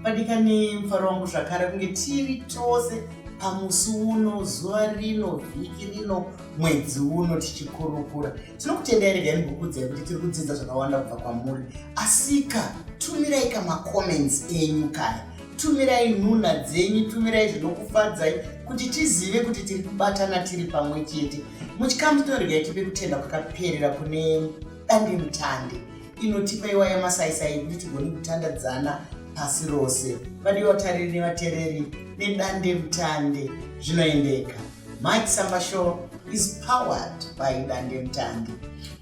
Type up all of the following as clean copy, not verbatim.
Vadikani, mufaro wangu zvakare kunge tiri tose pamusi uno, zuva rino, vhiki rino, mwedzi uno tichikurukura. Tinokutendai, regai ndimbokuudzai kuti tiri kudzidza zvakawanda kubva kwamuri. Asika, tumirai kamacomments enyu kaya. Tumirai nhunha dzenyu, tumirai zvinokufadzai kuti tizive kuti tiri kubatana tiri pamwe chete. Muchikamu chino regai tipe kutenda kwakaperera kune dandemutande inotipa iwaya masaisai ekuti tigone kutandadzana pasi rose. Vadiwa vatariri nevatereri, nedandemutande zvinoendeka. Mike Samba Show is powered by Dandemutande.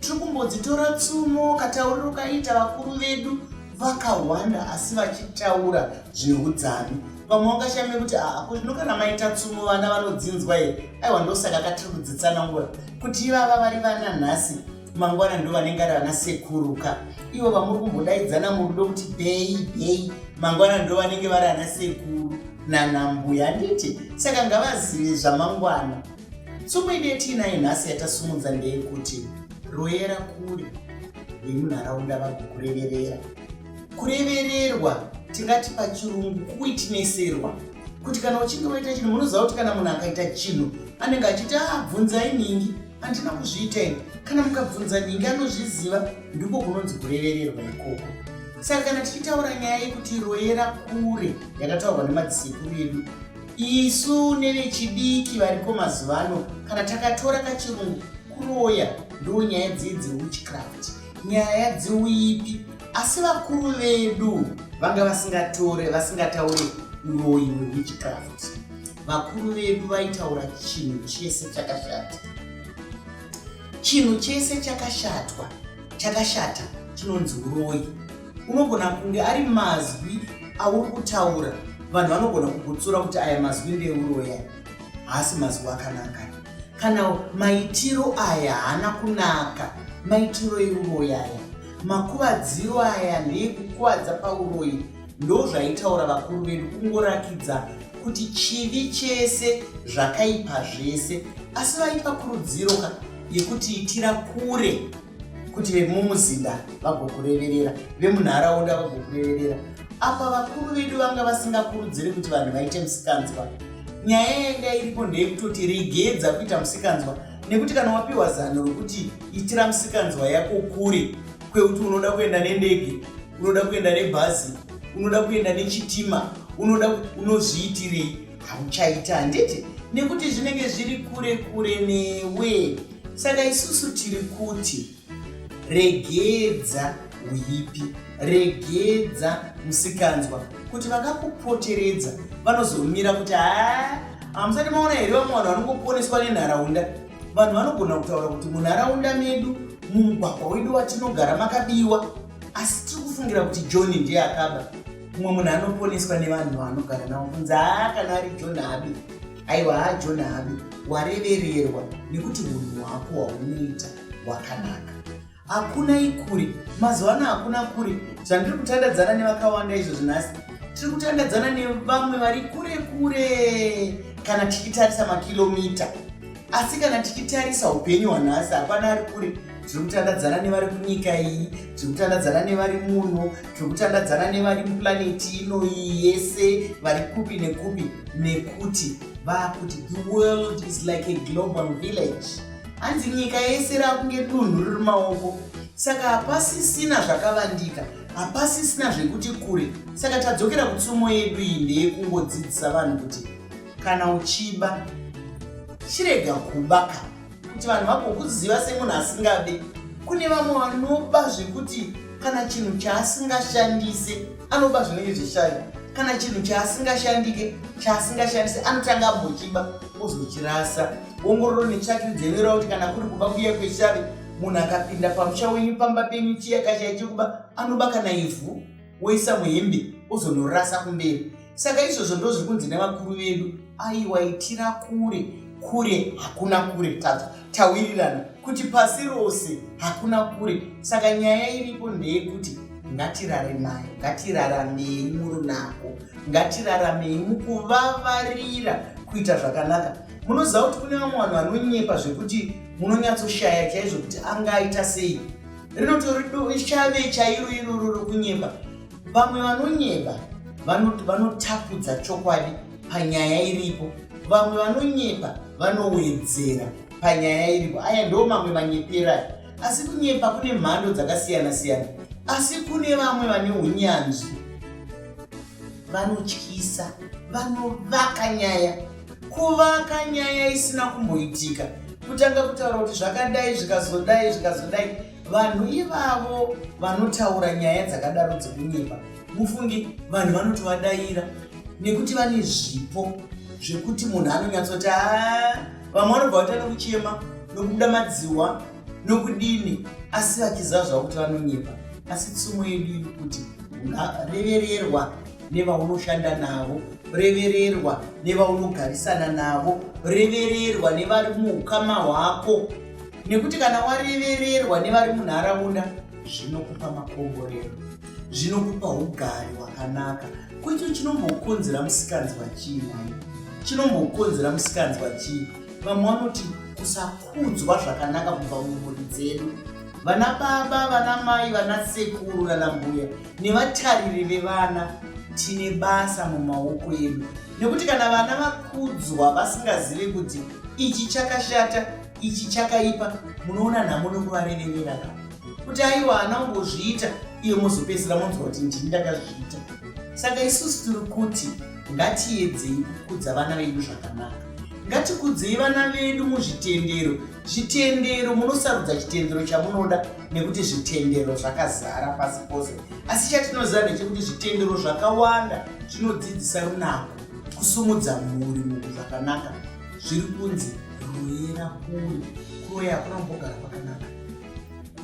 Tiri kumbodzitora tsumo katauriro kaita vakuru vedu vakawanda asi vachitaura zvine udzami. Vamwe vangashame kuti aa ko zvino kana maita tsumo vana vanodzinzwa here? Aiwa, ndosaka katiri kudzitsanangura kuti ivava vari vana nhasi, mangwana ndo vanenge ari vana sekuruka. Ivo vamuri kumbodaidzana murudo kuti bei bei, mangwana ndo vanenge vari ana sekuru nanambuya, handiti? Saka ngavazive zvamangwana. Tsumo yedu yatiinayo nhasi yatasumudza ndeyekuti royera kure, vemunharaunda vagokureverera. Kurevererwa tingati pachirungu kuwitnesserwa, kuti kana uchinge waita chinhu, munoziva kuti kana munhu akaita chinhu anenge achiti, ah, bvunzai nhingi, handina kuzviita ini. Kana mukabvunza nhingi anozviziva, ndiko kunonzi kurevererwa ikoko. Saka kana tichitaura nyaya yekuti royera kure yakataurwa nemadzisekuru edu, isu nevechidiki variko mazuva ano, kana takatora kachirungu kuroya, ndo nyaya dziye dzewitchcraft, nyaya dzeuipi. Asi vakuru vedu vanga vasingatore, vasingataure uroyi hwewitchcraft. Vakuru vedu vaitaura chinhu chese chakashata. Chinhu chese chakashatwa, chakashata chinonzi uroyi. Unogona kunge ari mazwi auri kutaura, vanhu vanogona kugutsura kuti aya mazwi ndeuroyi, aya haasi mazwi akanaka, kana maitiro aya haana kunaka, maitiro euroyi aya, makuvadziro aya ndeyekukuvadza pauroyi. Ndo zvaitaura vakuru vedu, kungorakidza kuti chivi chese, zvakaipa zvese. Asi vaipa kurudziro ka yekuti itira kure kuti vemumuzinda vagokureverera, vemunharaunda vagokureverera. Apa vakuru vedu vanga vasingakurudziri kuti vanhu vaite musikanzwa. Nyaya yanga iripo ndeyekutoti regedza kuita musikanzwa, nekuti kana wapiwa zano rokuti itira musikanzwa yako kure, kwekuti unoda kuenda nendege, unoda kuenda nebhazi, unoda kuenda nechitima, unoda unozviitirei? Hauchaita, handiti? Nekuti zvinenge zviri kure kure newe. Saka isusu tiri kuti regedza uipi, regedza musikanzwa, kuti vakakupoteredza vanozomira kuti haa, hamusati maona here vamwe vanhu vanongoponeswa nenharaunda? Vanhu vanogona kutaura kuti munharaunda medu, mumugwagwa wedu watinogara makabiwa, asi tiri kufungira kuti John ndiye akaba. Mumwe munhu anoponeswa nevanhu vaanogara navo, kunzi haa, kana ari John habi, aiwa, haa, John habi. Warevererwa nekuti unhu hwako hwaunoita hwakanaka. Hakuna ikure mazuva ano, hakuna kure. Zvandiri kutandadzana nevakawanda izvozvi nhasi, tiri kutandadzana nevamwe vari kure kure kana tichitarisa makilomita, asi kana tichitarisa upenyu hwanhasi hapana ari kure. Tiri kutandadzana nevari kunyika iyi, tiri kutandadzana nevari muno, tiri kutandadzana nevari muplaneti ino iyi yese, vari kupi nekupi, nekuti vakuti the world is like a global village. Hanzi nyika yese rakunge dunhu riri maoko. Saka hapasisina zvakavandika, hapasisina zvekuti kure. Saka tadzokera kutsumo yedu iyi, ndeyekungodzidzisa vanhu kuti kana uchiba, chirega kuba ka, kuti vanhu vagokuziva semunhu asingabe. Kune vamwe vanoba zvekuti kana chinhu chaasingashandise anoba zvinenge zvishaya, kana chinhu chaasingashandike, chaasingashandise anotanga ambochiba ozochirasa. Ongororo netsvakiridzo inoera kuti kana kuri kuba kuya kweshavi, munhu akapinda pamusha wenyu, pamba penyu, chiya kashaya chekuba, anoba kana ivhu woisa muhembe ozonorasa kumberi. Saka izvozvo ndo zviri kunzi nevakuru vedu, aiwa, itira kure. Kure hakuna kure, tawirirana kuti pasi rose hakuna kure. Saka nyaya iripo ndeyekuti ngatiraramei, ngatiraramei murunako, ngatiraramei mukuvavarira kuita zvakanaka. Munoziva kuti kune vamwe vanhu vanonyepa zvekuti munonyatsoshaya chaizvo kuti angaita sei, rinotori shave chairo iroro rokunyepa. Vamwe vanonyeba Vanotapudza chokwadi panyaya iripo. Vamwe vanonyepa vanowedzera panyaya iripo. Aya ndo mamwe manyepero aya. Asi kunyepa kune mhando dzakasiyana siyana, asi kune vamwe vane unyanzvi, vanotyisa, vanovaka nyaya, kuvaka nyaya isina kumboitika, kutanga kutaura kuti zvakadai zvikazodai zvikazodai. Vanhu ivavo vanotaura nyaya dzakadaro dzekunyepa, mufunge vanhu vanotovadaira nekuti vane zvipo zvekuti munhu anonyatsoti haa. Vamwe vanobva vatanga kuchema nokubuda madziwa nokudini, asi vachiziva zvavo kuti vanonyepa. Asi tsumo yedu iri kuti revererwa nevaunoshanda navo, revererwa nevaunogarisana navo, revererwa nevari muukama hwako, nekuti kana warevererwa nevari munharaunda zvinokupa makomborero, zvinokupa ugari hwakanaka. Kuito chinombokonzera musikanzwa chii nhai? Chinombokonzera musikanzwa chii? Vamwe vanoti kusakudzwa zvakanaka kubva mumhuri dzedu. Vana baba, vana mai, vana sekuru nana mbuya nevatariri vevana tine basa mumaoko edu, nekuti kana vana vakudzwa vasingazive kuti ichi chakashata, ichi chakaipa, munoona nhamo nokuvareverera ka kuti aiwa haana kumbozviita, iyo mozopedzisira monzwa kuti ndini ndakazviita. Saka isusu tiri kuti ngatiedzei kukudza vana vedu zvakanaka. Ngatikudzei vana vedu muzvitendero. Zvitendero, munosarudza chitendero chamunoda nekuti zvitendero zvakazara pasi pose. Asi chatinoziva ndechekuti zvitendero zvakawanda zvinodzidzisa runako, kusumudza mhuri munhu zvakanaka. Zviri kunzi royera kure. Kuroya hakuna kumbogara kwakanaka.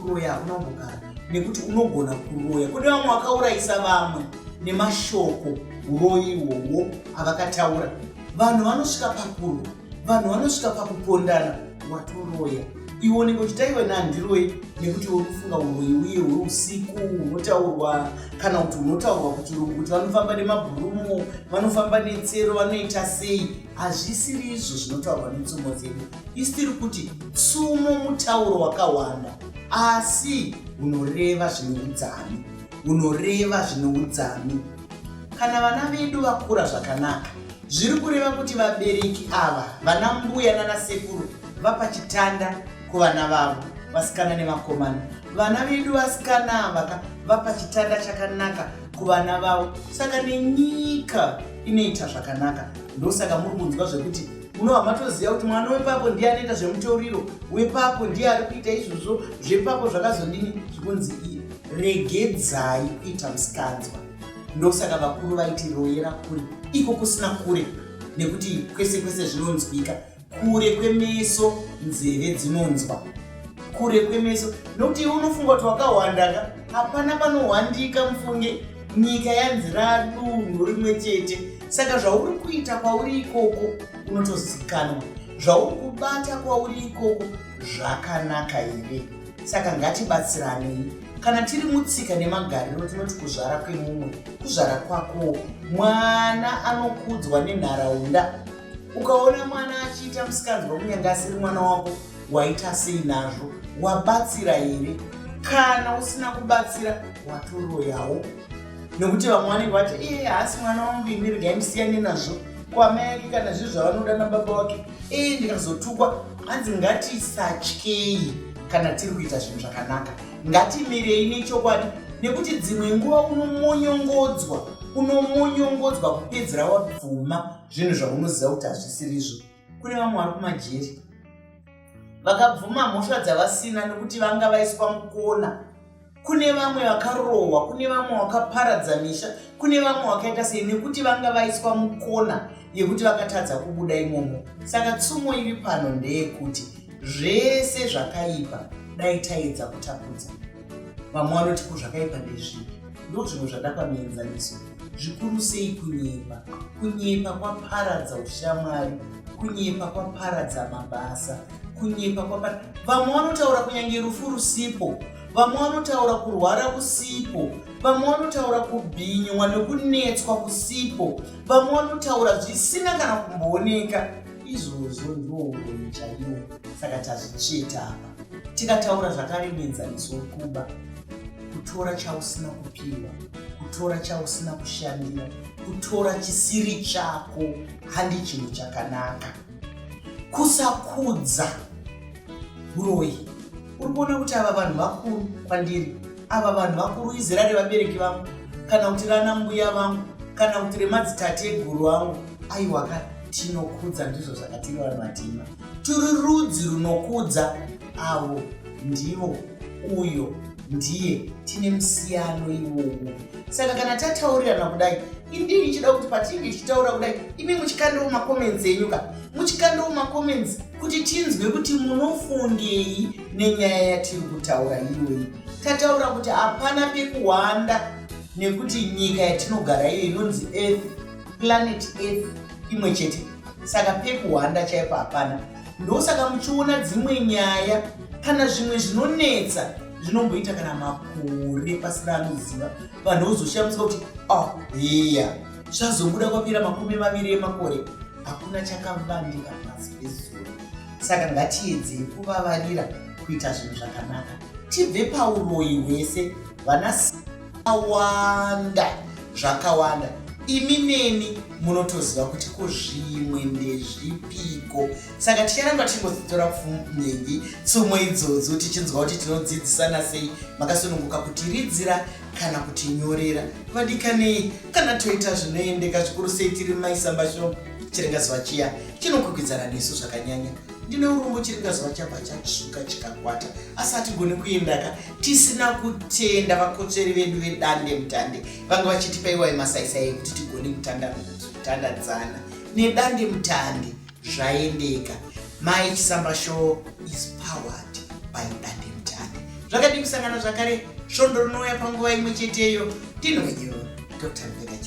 Kuroya hakuna kumbogara, nekuti unogona kuroya. Kune vamwe vakaurayisa vamwe nemashoko, uroyi ihwohwo avakataura. Vanhu vanosvika pakurwa, vanhu vanosvika pakupondana, watoroya. Iwe unenge uchiti aiwa ini handiroyi, nekuti uri kufunga uroyi uye huri usiku hunotaurwa, kana kuti hunotaurwa kuchirungu kuti vanofamba nemabhurumu, vanofamba netsero, vanoita sei. Hazvisiri izvo zvinotaurwa netsumo dzedu. Isu tiri kuti tsumo mutauro wakawanda, asi unoreva zvine udzami, unoreva zvine udzami. Kana vana vedu vakura zvakanaka, zviri kureva kuti vabereki ava, vana mbuya nana sekuru, vapa chitanda kuvana vavo vasikana nevakomana. Vana vedu vasikana ava vapa chitanda chakanaka kuvana vavo, saka nenyika inoita zvakanaka. Ndosaka muri kunzwa zvekuti munobva matoziva kuti mwana wepapo ndiye anoita zvemutoriro, wepapo ndiye ari kuita izvozvo, zvepapo zvakazodini, zvikunzi regedzai kuita musikanzwa. Ndosaka vakuru vaiti royera kure, iko kusina kure, nekuti kwese kwese zvinonzwika. Kure kwemeso nzeve dzinonzwa, kure kwemeso, nokuti iwe unofunga kuti wakahwandaka, hapana panohwandika mufunge. Nyika yanzi radunhu rimwe chete, saka zvauri kuita kwauri ikoko unotozikanwa, zvauri kubata kwauri ikoko zvakanaka here? Saka ngatibatsiranei. Kana tiri mutsika nemagariro tinoti kuzvara kwemumwe kuzvara kwako. Mwana anokudzwa nenharaunda. Ukaona mwana achiita musikanzwa kunyange asiri mwana wako, waita sei nazvo? Wabatsira here? Kana usina kubatsira, watoroyawo, nekuti vamwe vanenge vati iye haasi mwana wangu, ini regai musiyane nazvo, kwamai ake kana zvii zvavanoda nababa wake, ee ndikazotukwa. Hanzi ngatisatyei kana tiri kuita zvinhu zvakanaka, ngatimirei nechokwadi, nekuti dzimwe nguva unomonyongodzwa, unomonyongodzwa kupedzera wabvuma zvinhu zvaunoziva kuti hazvisiri izvo. Kune vamwe vari kumajeri vakabvuma mhosva dzavasina nekuti vanga vaiswa mukona. Kune vamwe vakarohwa, kune vamwe vakaparadza misha, kune vamwe vakaita sei nekuti vanga vaiswa mukona yekuti vakatadza kubuda imomo. Saka tsumo iri pano ndeyekuti zvese zvakaipa dai taedza kutapudza. Vamwe vanoti ko zvakaipa ndezvipi? Ndo zvimwe zvadapa mienzaniso, zvikuru sei kunyepa. Kunyepa kwaparadza ushamwari, kunyepa kwaparadza mabasa, kunyepa kwapara. Vamwe vanotaura kunyange rufu rusipo, vamwe vanotaura kurwara kusipo, vamwe vanotaura kubhinywa nekunetswa kusipo, vamwe vanotaura zvisina kana kumbooneka. Izvozvo ndiwo uroyi chaiwo. Saka tazvitsveta apa. Tikataura zvakare muenzaniso wekuba, kutora chausina kupiwa, Kutora chausina kushandira, kutora chisiri chako handi chinhu chakanaka. Kusakudza uroyi. Uri kuona kuti ava vanhu vakuru kwandiri, ava vanhu vakuru izera revabereki vangu kana kuti rana mbuya vangu kana kuti remadzitateguru angu. Aiwaka, tinokudza, ndizvo zvakatiri vanhu vatema. Tiri rudzi runokudza. Avo ndivo, uyo ndiye, tine musiyano iwowo. Saka kana tataurirana kudai, indii ndichida kuti patinenge tichitaura kudai, imi muchikandawo macomments enyu ka, muchikandawo macomments kuti tinzwe kuti munofungei nenyaya yatiri kutaura iyoyi. Tataura kuti hapana pekuhwanda nekuti nyika yatinogara iyo inonzi Earth, planet Earth imwe chete, saka pekuhwanda chaipo hapana. Ndosaka muchiona dzimwe nyaya kana zvimwe zvinonetsa zvinomboita kana makore pasina anoziva, vanhu vozoshamiswa kuti ah, heya, zvazobuda kwapera 20 emakore. Hakuna chakavandika pasi pezuva. Saka ngatiedzei kuvavarira kuita zvinhu zvakanaka, tibve pauroyi hwese. Vana wanda zvakawanda, imi neni munotoziva kuti ko zvimwe ndezvipiko. Saka ticharamba tichingodzitora pfunyengi tsumo idzodzo, tichinzwa kuti tinodzidzisana sei. Makasununguka kutiridzira kana kutinyorera, vadikanei, kana toita zvinoendeka zvikuru sei tiri maisamba show. Chiringazuva chiya chinokwikwidzana nesu zvakanyanya. Ndine urombo, chiringazuva chabva chatsvuka chikakwata, asi hatigoni kuendaka tisina kutenda vakotsveri vedu vedande mutande vanga vachitipa iwai masaisai ekuti tigone kutandadzana nedande mutande. Zvaendeka. Mai Chisamba Show is powered by dande mutande. Zvakadii kusangana zvakare svondo rinouya panguva imwe cheteyo? Ndini wenyu Dr Rebecca.